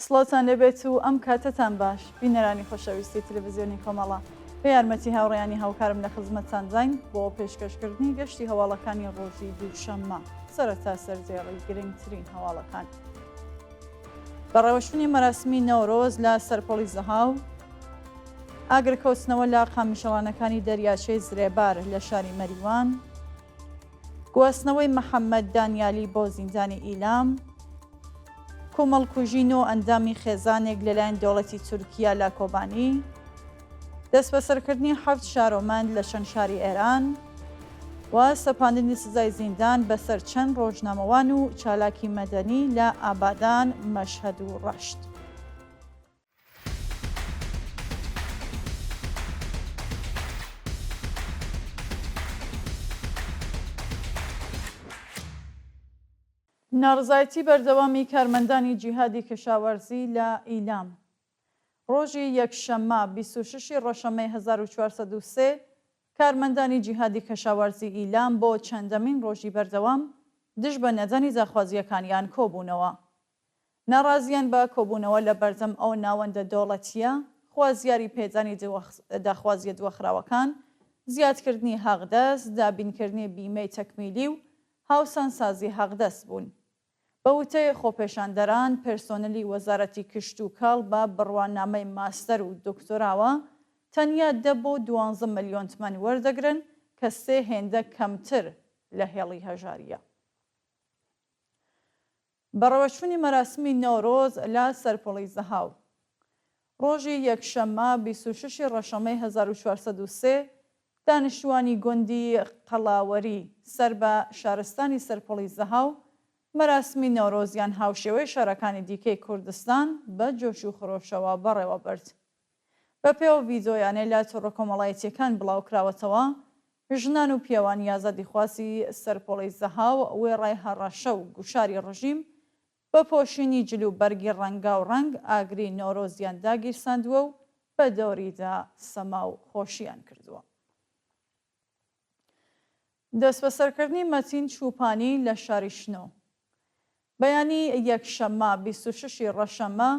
سڵاوتان لێبێت و ئەم کاتەتان باش بینەرانی خۆشەویستی تلویزیۆنی کۆمەڵە بە یارمەتی هاوڕێیانی هاوکارم لە خزمەتتانداین بۆ پێشکەشکردنی گەشتی هەواڵەکانی ڕۆژی دووشەممە سەرەتا سەردێڕی گرنگترین هەواڵەکان. بەڕێوەچوونی مەراسمی نەورۆز لە سەرپۆڵی زەهاو، ئاگرکەوتنەوە لە قامیشەڵانەکانی دەریاچەی زرێبار لە شاری مەریوان، گواستنەوەی محەممەد دانیالی بۆ زیندانی ئیلام، کۆمەڵکوژی نۆ ئەندامی خێزانێک لەلایەن دەوڵەتی تورکیا لە کۆبانی، دەستبەسەرکردنی حەفت شارۆمەند لە چەند شاری ئێران و سەپاندنی سزای زیندان بەسەر چەند ڕۆژنامەوان و چالاکی مەدەنی لە ئابادان، مەشهەد و ڕەشت. ناڕەزایەتی بەردەوامی کارمەندانی جیهادی کەشاوەرزی لە ئیلام. ڕۆژی یەکشەممە 26 ی ڕەشەمەی 1403 کارمەندانی جیهادی کەشاوەرزی ئیلام بۆ چەندەمین ڕۆژی بەردەوام دژ بە نەدانی داخوازییەکانیان کۆبوونەوە. ناڕازییان بە کۆبوونەوە لە بەردەم ئەو ناوەندە دەوڵەتییە، خوازیاری پێدانی داخوازییە دواخراوەکان، زیادکردنی حەقدەست، دابینکردنی بیمەی تەکمیلی و هاوسانسازی حەقدەست بوون. بە وتەی خۆپێشاندەران، پێرسۆنلی وەزارەتی کشتوکاڵ بە بڕوانامەی ماستەر و دکتۆراوە تەنیا دە بۆ دوانزە ملیۆن تمەن وەردەگرن کە سێ هێندە کەمتر لە هێڵی هەژارییە. بەڕێوەچوونی مەراسمی نەورۆز لە سەرپۆڵی زەهاو. ڕۆژی یەکشەممە 26 ی ڕەشەمەی 1403 دانیشتووانی گوندی قەڵاوەری سەر بە شارستانی سەرپۆڵی زەهاو مەراسمی نەورۆزیان هاوشێوەی شارەکانی دیکەی کوردستان بە جۆش و خرۆشەوە بەڕێوەبرد. بەپێی ئەو ڤیدۆیانەی لە تۆڕە کۆمەڵایەتییەکان بڵاوکراوەتەوە، ژنان و پیاوانی ئازادیخوازی سەرپۆڵی زەهاو وێڕای هەڕەشە و گوشاری ڕژیم، بە پۆشینی جل و بەرگی ڕەنگاوڕەنگ ئاگری نەورۆزیان داگیرساندووە و بە دەوریدا سەما و خۆشییان کردووە. دەستبەسەرکردنی مەتین چووپانی لە شاری شنۆ. بەیانی یەکشەممە 26 ی ڕەشەممە،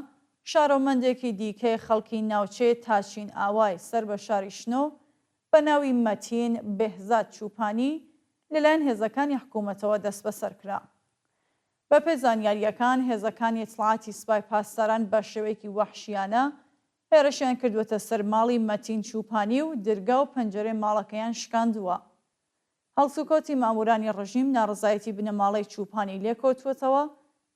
شارۆمەندێکی دیکەی خەڵکی ناوچەی تاچین ئاوای سەر بە شاری شنۆ بە ناوی مەتین بێهزاد چووپانی لەلایەن هێزەکانی حکوومەتەوە دەستبەسەر کرا. بەپێی زانیارییەکان، هێزەکانی ئیتڵاعاتی سپای پاسداران بە شێوەیەکی وەحشیانە هێرشیان کردووەتە سەر ماڵی مەتین چووپانی و درگا و پەنجەرەی ماڵەکەیان شکاندووە. هەڵسوکەوتی ماموورانی ڕژیم ناڕەزایەتی بنەماڵەی چووپانی لێکەوتووەتەوە،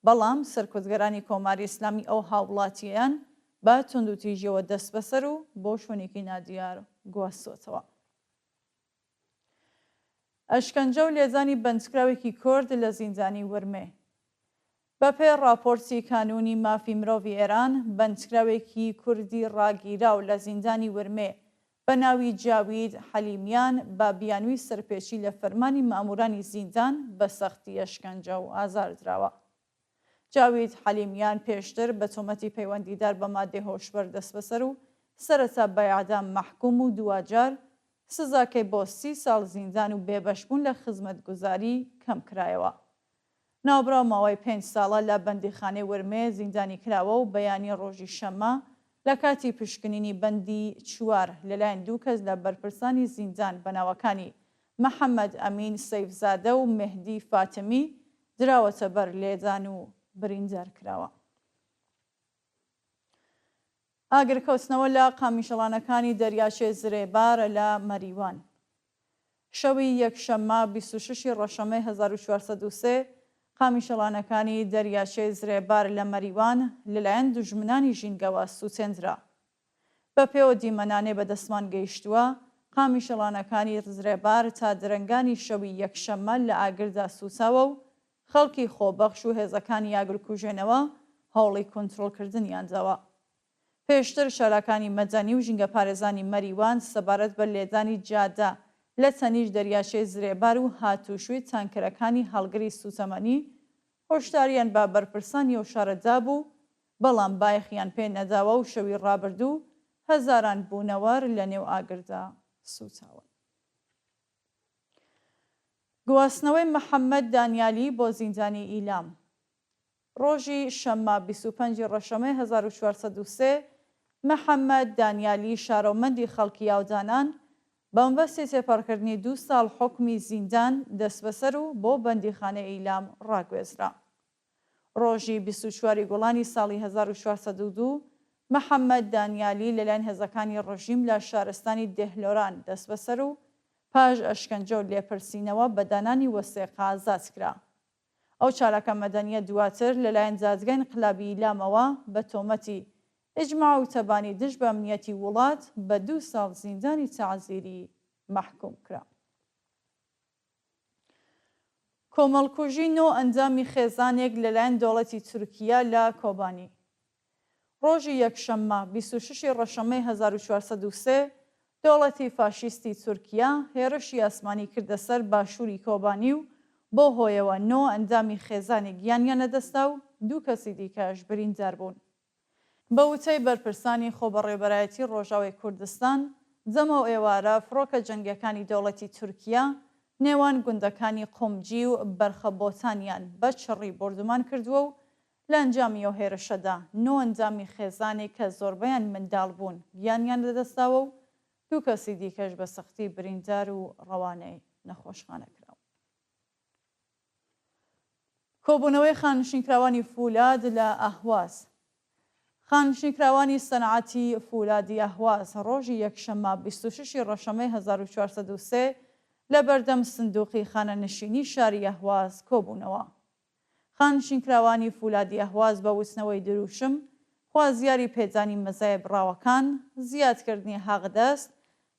بەڵام سەرکوتگەرانی کۆماری ئیسلامی ئەو هاووڵاتییەیان بە توندوتیژییەوە دەستبەسەر و بۆ شوێنێکی نادیار گواستووەتەوە. ئەشکەنجە و لێدانی بەندکراوێکی کورد لە زیندانی ورمێ. بەپێی ڕاپۆرتی کانوونی مافی مرۆڤی ئێران، بەندکراوێکی کوردی ڕاگیراو لە زیندانی ورمێ بە ناوی جاوید حەلیمیان بە بیانووی سەرپێچی لە فەرمانی ماموورانی زیندان بە سەختی ئەشکەنجە و ئازار دراوە. جاوید حەلیمیان پێشتر بە تۆمەتی پەیوەندیدار بە مادەی هۆشبەر دەستبەسەر و سەرەتا بە ئێعدام مەحکووم و دواجار سزاکەی بۆ 30 ساڵ زیندان و بێبەشبوون لە خزمەتگوزاری کەم کرایەوە. ناوبراو ماوەی پێنج ساڵە لە بەندیخانەی ورمێ زیندانی کراوە و بەیانی ڕۆژی شەممە لە کاتی پشکنینی بەندی چوار لەلایەن دوو کەس لە بەرپرسانی زیندان بە ناوەکانی محەمەد ئەمین سەیفزادە و مێهدی فاتمی دراوەتە بەر لێدان و بریندار کراوە. ئاگرکەوتنەوە لە قامیشەڵانەکانی دەریاچەی زرێبار لە مەریوان. شەوی یەکشەممە 26 ی ڕەشەمەی 1403 قامیشەڵانەکانی دەریاچەی زرێبار لە مەریوان لەلایەن دوژمنانی ژینگەوە سووتێندرا. بەپێی ئەو دیمەنانەی بەدەستمان گەیشتووە، قامیشەڵانەکانی زرێبار تا درەنگانی شەوی یەکشەممە لە ئاگردا سووتاوە و خەڵکی خۆبەخش و هێزەکانی ئاگرکوژێنەوە هەوڵی کۆنترۆڵکردنیان داوە. پێشتر چالاکانی مەدەنی و ژینگەپارێزانی مەریوان سەبارەت بە لێدانی جادە لە تەنیشت دەریاچەی زرێبار و هاتووچووی تانکەرەکانی هەڵگری سووتەمەنی هۆشداریان بە بەرپرسانی ئەو شارە دابوو، بەڵام بایەخیان پێ نەداوە و شەوی ڕابردوو هەزاران بوونەوەر لە نێو ئاگردا سووتاون. گواستنەوەی محەممەد دانیالی بۆ زیندانی ئیلام. ڕۆژی شەممە 25 ی ڕەشەمەی 1403 محەممەد دانیالی شارۆمەندی خەڵکی ئاودانان بە مەبەستی تێپەڕکردنی دوو ساڵ حوکمی زیندان دەستبەسەر و بۆ بەندیخانەی ئیلام ڕاگوێزرا. ڕۆژی 24 ی گوڵانی ساڵی 1402 محەممەد دانیالی لەلایەن هێزەکانی ڕژیم لە شارستانی دێهلۆران دەستبەسەر و پاش ئەشکەنجە و لێپرسینەوە بە دانانی وەسێقە ئازاد کرا. ئەو چالاکە مەدەنییە دواتر لەلایەن دادگای ئینقلابی ئیلامەوە بە تۆمەتی ئیجماع و تەبانی دژ بە ئەمنییەتی وڵات بە دوو ساڵ زیندانی تەعزیری مەحکووم کرا. کۆمەڵکوژی نۆ ئەندامی خێزانێک لەلایەن دەوڵەتی تورکیە لە کۆبانی. ڕۆژی یەکشەممە 26 ی ڕەشەمەی 1403 دەوڵەتی فاشیستی تورکیە هێرشی ئاسمانی کردە سەر باشووری کۆبانی و بەو هۆیەوە نۆ ئەندامی خێزانێک گیانیان لەدەستدا و دوو کەسی دیکەش بریندار بوون. بە وتەی بەرپرسانی خۆبەڕێوەبەرایەتی ڕۆژاوای کوردستان، دەمەو ئێوارە فڕۆکە جەنگیەکانی دەوڵەتی تورکیە نێوان گوندەکانی قومجی و بەرخە بۆتانیان بە چڕی بۆردومان کردووە و لە ئەنجامی ئەو هێرشەدا نۆ ئەندامی خێزانێک کە زۆربەیان منداڵ بوون گیانیان لەدەستداوە و دوو کەسی دیکەش بە سەختی بریندار و ڕەوانەی نەخۆشخانە کراون. کۆبوونەوەی خانەنشینکراوانی فولاد لە ئەهواز خانەنشینکراوانی سەنعەتی فولادی ئەهواز ڕۆژی یەکشەممە 26 ی ڕەشەمەی 1403 لە بەردەم سندوقی خانەنشینی شاری ئەهواز کۆبوونەوە. خانەنشینکراوانی فولادی ئەهواز بە وتنەوەی درووشم، خوازیاری پێدانی مەزایای بڕاوەکان، زیادکردنی حەقدەست،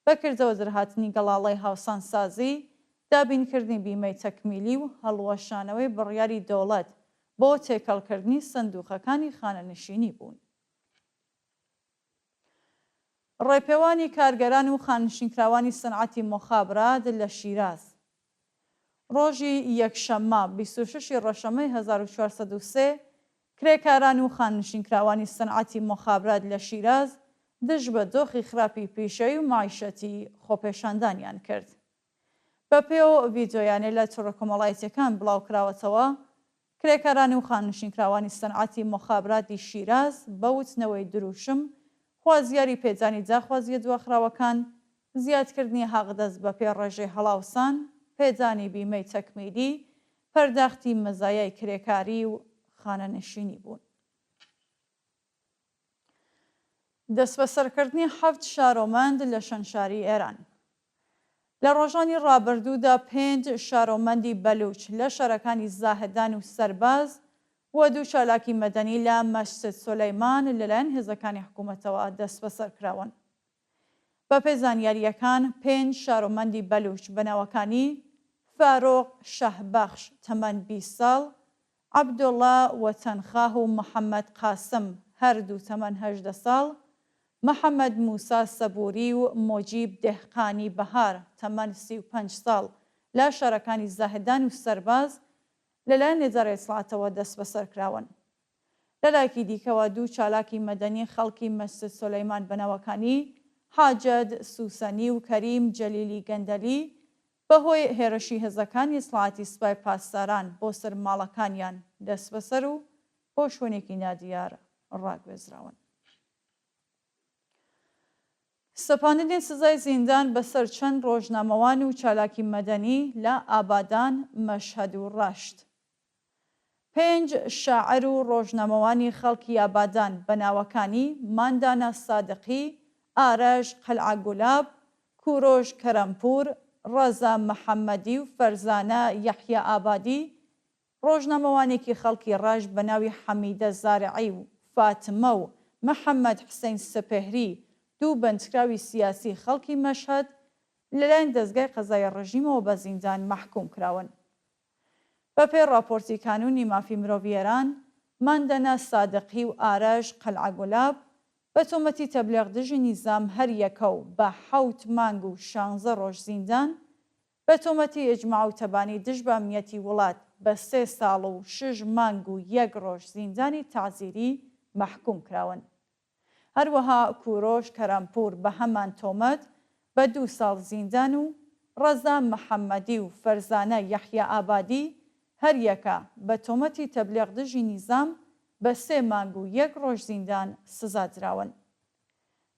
بەکردەوە دەرهاتنی گەڵاڵەی هاوسانسازی، دابینکردنی بیمەی تەکمیلی و هەڵوەشانەوەی بڕیاری دەوڵەت بۆ تێکەڵکردنی سندوقەکانی خانەنشینی بوون. ڕێپێوانی کارگەران و خانەنشینکراوانی سەنعەتی مۆخابرات لە شیراز ڕۆژی یەکشەممە 26 ی ڕەشەمەی 1403 کرێکاران و خانەنشینکراوانی سەنعەتی مۆخابرات لە شیراز دژ بە دۆخی خراپی پیشەیی و مەعیشەتی خۆپێشاندانیان کرد. بەپێی ئەو ڤیدیۆیانەی لە تۆڕە کۆمەڵایەتییەکان بڵاوکراوەتەوە، کرێکاران و خانەنشینکراوانی سەنعەتی مۆخابراتی شیراز بە وتنەوەی دروشم خوازیاری پێدانی داخوازییە دواخراوەکان، زیادکردنی حەقدەست بەپێی ڕێژەی هەڵاوسان، پێدانی بیمەی تەکمیلی، پەرداختی مەزایای کرێکاری و خانەنشینی بوون. دەستبەسەرکردنی حەفت شارۆمەند لە شەنشاری ئێران. لە ڕۆژانی ڕابردوودا پێنج شارۆمەندی بەلوچ لە شارەکانی زاهدان و سەرباز و دوو چالاکی مەدەنی لە مەسجد سولەیمان لەلایەن هێزەکانی حکوومەتەوە دەستبەسەر کراون. بەپێی زانیارییەکان پێنج شارۆمەندی بەلوچ بە ناوەکانی فارۆق شەهبەخش تەمەن 20 ساڵ، عەبدوڵا وەتەنخواه و محەمەد قاسم هەردوو تەمەن 18 ساڵ، محەمەد موسا سەبوری و مۆجیب دێهقانی بەهار تەمەن 35 ساڵ لە شارەکانی زاهدان و سەرباز لەلایەن ئیدارەی ئیتڵاعاتەوە دەستبەسەرکراون. لەلایەکی دیکەوە دوو چالاکی مەدەنی خەڵکی مەسجد سولەیمان بە ناوەکانی حاجەت سوسەنی و کەریم جەلیلی گەندەلی بەهۆی هێرشی هێزەکانی ئیتڵاعاتی سپای پاسداران بۆ سەر ماڵەکانیان دەستبەسەر و بۆ شوێنێکی نادیار ڕاگوێزراون. سەپاندنی سزای زیندان بەسەر چەند ڕۆژنامەوان و چالاکی مەدەنی لە ئابادان، مەشهەد و ڕەشت. پێنج شاعر و ڕۆژنامەوانی خەڵکی ئابادان بە ناوەکانی، ماندانا سادقی، ئارەش قەلعەگولاب، کوورۆش کەرەمپوور، ڕەزا محەممەدی و فەرزانە یەحیا ئابادی، ڕۆژنامەوانێکی خەڵکی ڕەشت بە ناوی حەمیدە زارعی و فاتمە و محەممەد حسەین سپێهری، دوو بەندکراوی سیاسی خەڵکی مەشهەد، لەلایەن دەزگای قەزایی ڕژیمەوە بە زیندان مەحکووم کراون. بەپێی ڕاپۆرتی کانوونی مافی مرۆڤی ئێران، ماندەنا سادقی و ئارەش قەلعەگولاب بە تۆمەتی تەبلیغ دژی نیزام هەر یەکە و بە حەوت مانگ و شانزە ڕۆژ زیندان، بە تۆمەتی ئیجماع و تەبانی دژ بە ئەمنیەتی وڵات بە سێ ساڵ و شش مانگ و یەک ڕۆژ زیندانی تەعزیری مەحکووم کراون. هەروەها کوورۆش کەرەمپوور بە هەمان تۆمەت بە دوو ساڵ زیندان و ڕەزا محەممەدی و فەرزانە یەحیائابادی. هەریەکە بە تۆمەتی تەبلیغ دژی نیزام بە سێ مانگ و یەک ڕۆژ زیندان سزا دراون.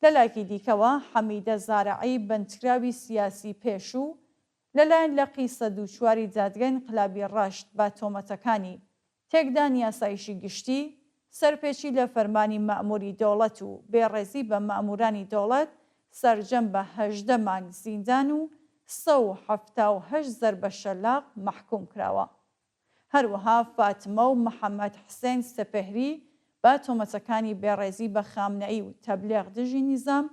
لە لایەکی دیکەوە حەمیدە زارعی بەندکراوی سیاسی پێشوو لەلایەن لقی 104 ی دادگای ئینقلابی ڕەشت بە تۆمەتەکانی تێکدانی ئاسایشی گشتی، سەرپێچی لە فەرمانی مەئموری دەوڵەت و بێڕێزی بە مەئمورانی دەوڵەت سەرجەم بە 18 مانگ زیندان و 178 زەربە شەلاق مەحکوم کراوە. هەروەها فاتمە و محەمەد حسێن سپێهری بە تۆمەتەکانی بێڕێزی بە خامنەئی و تەبلێغ دژی نیزام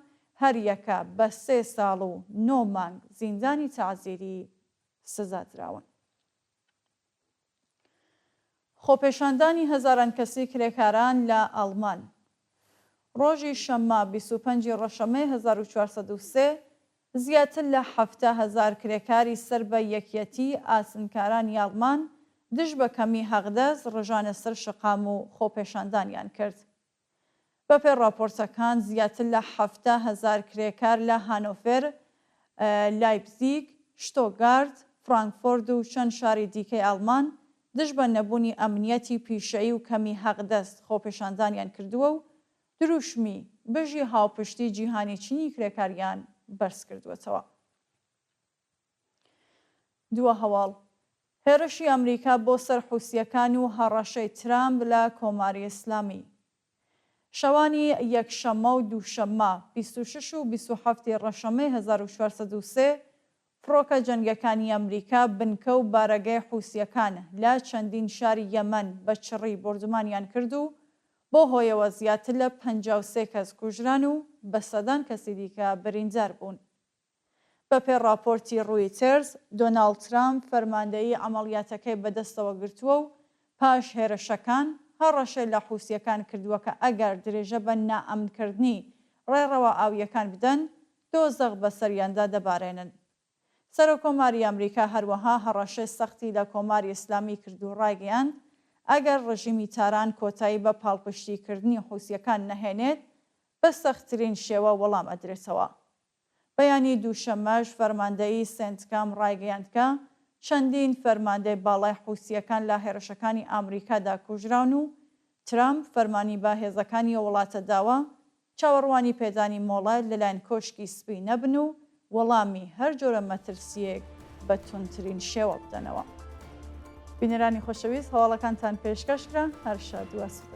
هەریەکە بە سێ ساڵ و نۆ مانگ زیندانی تەعزیری سزا دراون. خۆپێشاندانی هەزاران کەسی کرێکاران لە ئەڵمان ڕۆژی شەممە 25 ی ڕەشەمەی 1403 زیاتر لە 70,000 کرێکاری سەر بە یەکیەتی ئاسنکارانی ئەڵمان دژ بە کەمی حەقدەست ڕژانە سەر شەقام و خۆپێشاندانیان کرد. بەپێی ڕاپۆرتەکان زیاتر لە 70,000 کرێکار لە هانۆڤێر، لایپزیگ، شتۆگارت، فرانکفۆرد و چەند شاری دیکەی ئەڵمان دژ بە نەبوونی ئەمنیەتی پیشەیی و کەمی حەقدەست خۆپێشاندانیان کردووە و دروشمی بژی هاوپشتی جیهانی چینی کرێکاریان بەرزکردووەتەوە. دوا هەواڵ، هێرشی ئەمریکا بۆ سەر حوسییەکان و هەڕەشەی ترامپ لە کۆماری ئیسلامی. شەوانی یەکشەممە و دووشەممە 26 و 27 ی ڕەشەمەی 1403 فڕۆکە جەنگەکانی ئەمریکا بنکە و بارەگای حوسییەکان لە چەندین شاری یەمەن بە چڕی بۆردومانیان کرد و بەو هۆیەوە زیاتر لە 53 کەس کوژران و بە سەدان کەسی دیکە بریندار بوون. بەپێی ڕاپۆرتی ڕویتێرز، دۆناڵد ترامپ فەرماندەیی عەمەڵیاتەکەی بەدەستەوە گرتووە و پاش هێرشەکان، هەڕەشەی لە حوسییەکان کردووە کە ئەگەر درێژە بە نائەمنکردنی ڕێڕەوە ئاوییەکان بدەن، دۆزەخ بەسەریاندا دەبارێنن. سەرۆککۆماری ئەمریکا هەروەها هەڕەشەی سەختی لە کۆماری ئیسلامی کرد و ڕایگەیاند، ئەگەر ڕژیمی تاران کۆتایی بە پاڵپشتیکردنی حوسییەکان نەهێنێت، بە سەختترین شێوە وەڵام ئەدرێتەوە. بەیانی دووشەممەش فەرماندەیی سێنتکام ڕایگەیاند کە چەندین فەرماندەی باڵای حوسییەکان لە هێرشەکانی ئامریکادا کوژراون و ترامپ فەرمانی بە هێزەکانی ئەو وڵاتە داوە چاوەڕوانی پێدانی مۆڵەت لەلایەن کۆشکی سپی نەبن و وەڵامی هەر جۆرە مەترسییەک بە توندترین شێوە بدەنەوە. بینەرانی خۆشەویست هەواڵەکانتان پێشکەش کرا، هەر شاد و ئاسوودە بن.